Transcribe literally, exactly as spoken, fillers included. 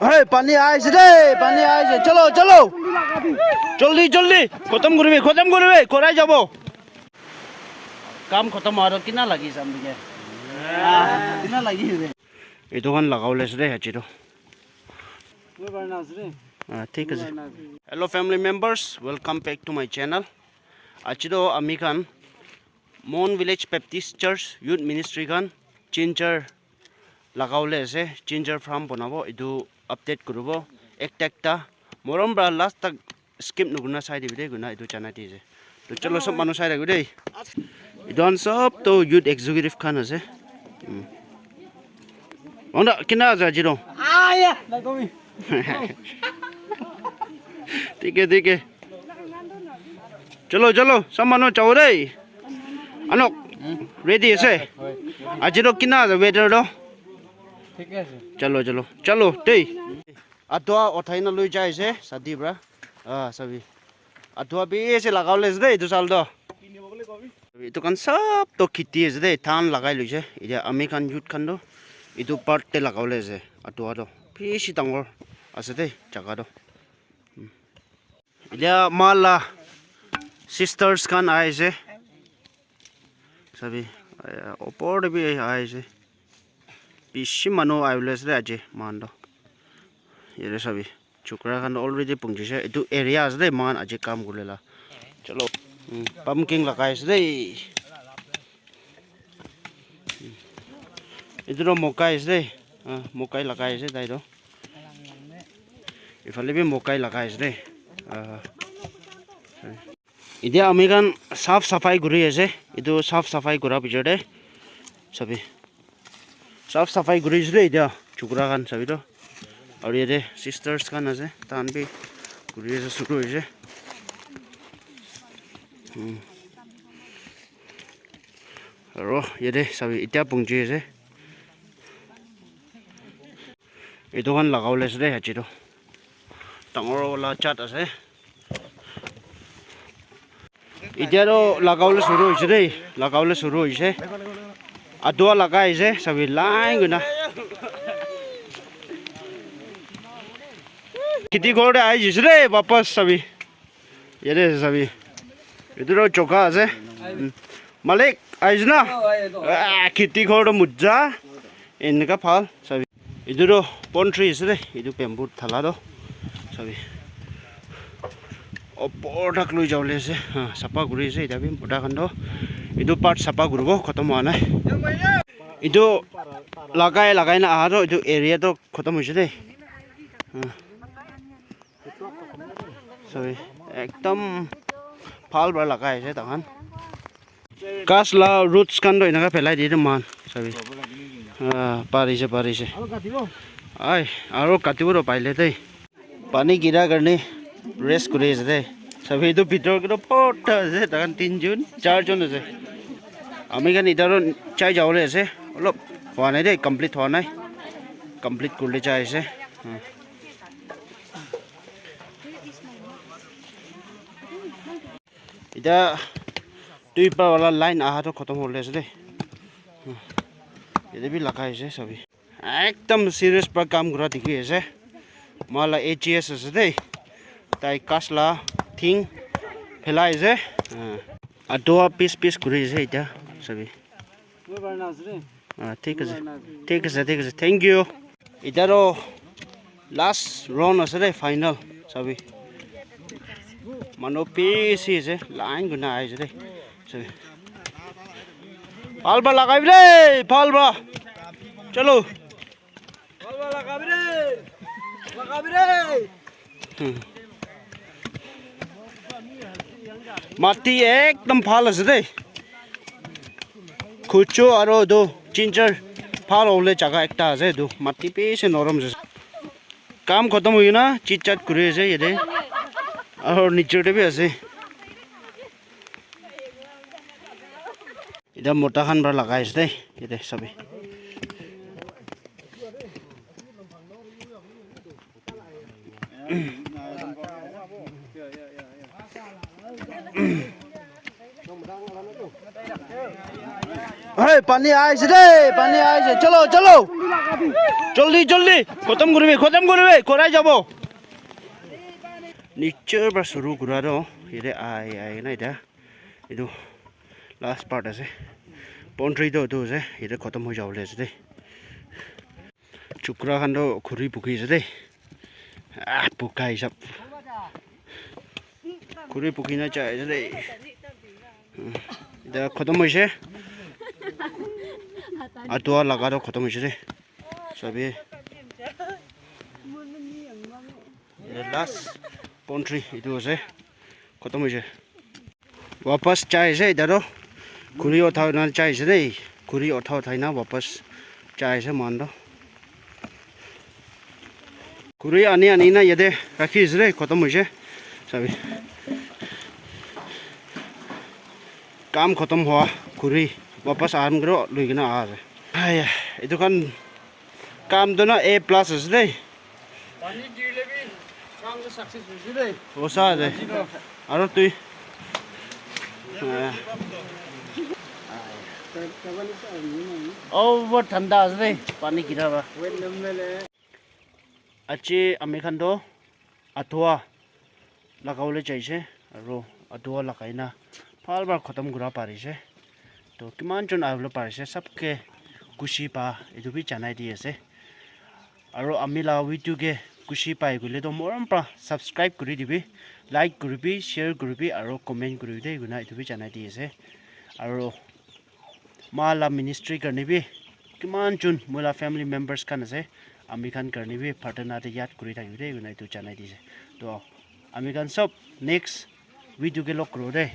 Hey, pani aise de, pani aise. Chalo, chalo. Jaldi, jaldi. Khotom kuribi, khotom kuribi. Korai jabo. Kam khotom howa toh kina lagise ami ke? Ah, kina lagise? Etu khan lagabole ase de, aji toh. Ah, thik ase. Hello, family members. Welcome back to my channel. Aji toh ami khan Mon Village Baptist Church Youth Ministry khan ginger lagabole ase, ginger farm banabo, etu update kuribo ekta ekta. Morom para last tak skip nakurina sai dibi de koina etu janai di ase. To chalo, sob manu sai thakibi de. Etu khan sob to youth executive khan ase. Hmm. Mangda, kina ase aji toh? Ah, yeah. Thik ase, thik ase. Chalo, chalo, sob manu jabo de. Anok, ready ase? Aji toh kina ase weather toh? Thik ase. Chalo, chalo, chalo, de. Atua uthai na loi jai ase, sadi pra. Ah, sabi. Atua bishi lagabole ase de, etu sal toh. Etu khan sob toh kheti ase de, dhan lagai loise. Etia ami khan youth khan toh etu part te lagabole ase. Atua toh bishi dangor ase de, jaga toh. Etia moikhan la sisters khan ahi ase. Sabi, eh, opor te bi ahi ase. Bishi manu ahi bole ase de aji moikhan toh. Yate sabi, chokra khan already punchi se. Etu area ase de moikhan aji kam kuri la. Chalo, hmm, pumpkin lagai ase de. Etu toh mokai ase de. Ah, mokai lagai ase tai toh. Ephale bi mokai lagai ase de. Ah. Etia ami khan saf safai kuri ase. Etu saf safai kura bichor te sabi. Saf safai kuri ase de etia chokra khan sabi toh. Aru yate sisters khan ase. Tahan bi kuri ase, suru hoise. Hmm. Aro yate sabi, etia punchi ase. Etu khan lagabole ase de, aji toh. Dangor wala chat ase. Etia toh lagabole suru hoise de, lagabole suru hoise. Atua lagai ase, sabi line kurina. Kheti ghor te ahi jai ase de, wapas sabi. Yate sabi. Etu toh choka ase. Malik, ahise na? Ah, kheti ghor toh mujha. Eneka bhal, sabi. Etu toh pond tree ase de. Etu bamboo thala toh. Sabi. Opor tak loi jabole ase. Ha, sapha kuri ase. Eta bi mota khan toh. Etu part sapha kuribo, khotom howa nai. Etu lagai, lagai na aha toh, etu area toh khotom hoise de. Ha. Sabi, ekdom bhal para lagai ase tahan. Ghas la roots khan toh eneka phelai diye toh moikhan. Sabi. Ah, parise, parise. Ai, aro katibo toh paile de. Pani gira karne rest kuri ase de. Sabi, etu bhitor te toh bhorta ase, tahan tinjon, charjon ase. Ami khan eta toh jai jabole ase. Olop howa nai de, complete howa nai. Complete kuribole jai ase. Hmm. Eta duipa wala line aha toh khotom hobole ase de. Yate bi lagai ase sabi. Ekdom serious pra kam kura dikhi ase. Moikhan la A G S ase de. Tai ghas la thing phelai ase. Atua piece piece kuri ase eta sabi. Ah, thik ase. Thik ase, thik ase. Thank you. Eta toh last round ase de, final. Sabi. Manu bishi ase, line kurina ahi ase de. Sabi. Bhal para lagabi de, bhal para. Chalo. Hmm. Mati ekdom bhal ase de. Khuchu aro etu ginger bhal hobole jaga ekta ase etu. Mati bishi norom ase. Kam khotom hoi kena chit chat kuri ase yate. Aro niche te bi ase. Eta mota khan para lagai ase de, yate sabi. Hey, pani aise de, pani aise. Chalo, chalo. Jaldi, jaldi. Khotom kuribi, khotom kuribi, korai jabo. Nichor pra shuru kura toh, yate ai, ai na eta. Etu last part ase. Boundary toh etu ase, yate khotom hoi jabo le ase de. Chukra khan toh khuri puki ase de. Ah, puka hisab. Khuri puki na chai ase de. Hmm. Eta khotom hoise. Atua laga toh khotom hoise de. Sabi. Eta last boundary etu ase. Khotom hoise. Wapas chai ase eta toh. Khuri uthai na chai ase de. Khuri uthai uthai na wapas chai ase mohan toh. Khuri ani ani na yate rakhi ase de, khotom hoise. Sabi. Kam khotom hoa khuri wapas aram kuro loi kena aha ase. Haiya, etu khan kam toh na A plus ase de. Pani girile bi kam toh success hoise de. Osa ase. Aro tui. Oh, bahut thanda ase de. Pani gira ba. Aji ami khan toh athua lagawole jaise, aro athua lagai na bhal para khotom kura parise. To kiman jon ahibole parise, sabke khushi pa etu bi janai di ase. Aro ami la video ke khushi pai koile toh morom pra subscribe kuri dibi, like kuribi, share kuribi, aro comment kuribi de, koina etu bi janai di ase. Aro ma la ministry karne bi kiman jon moi la family members khan ase, ami khan karne bi pratana te yad kuri thakibi de, koina etu janai dise. To ami khan sob next video ke log kuro de.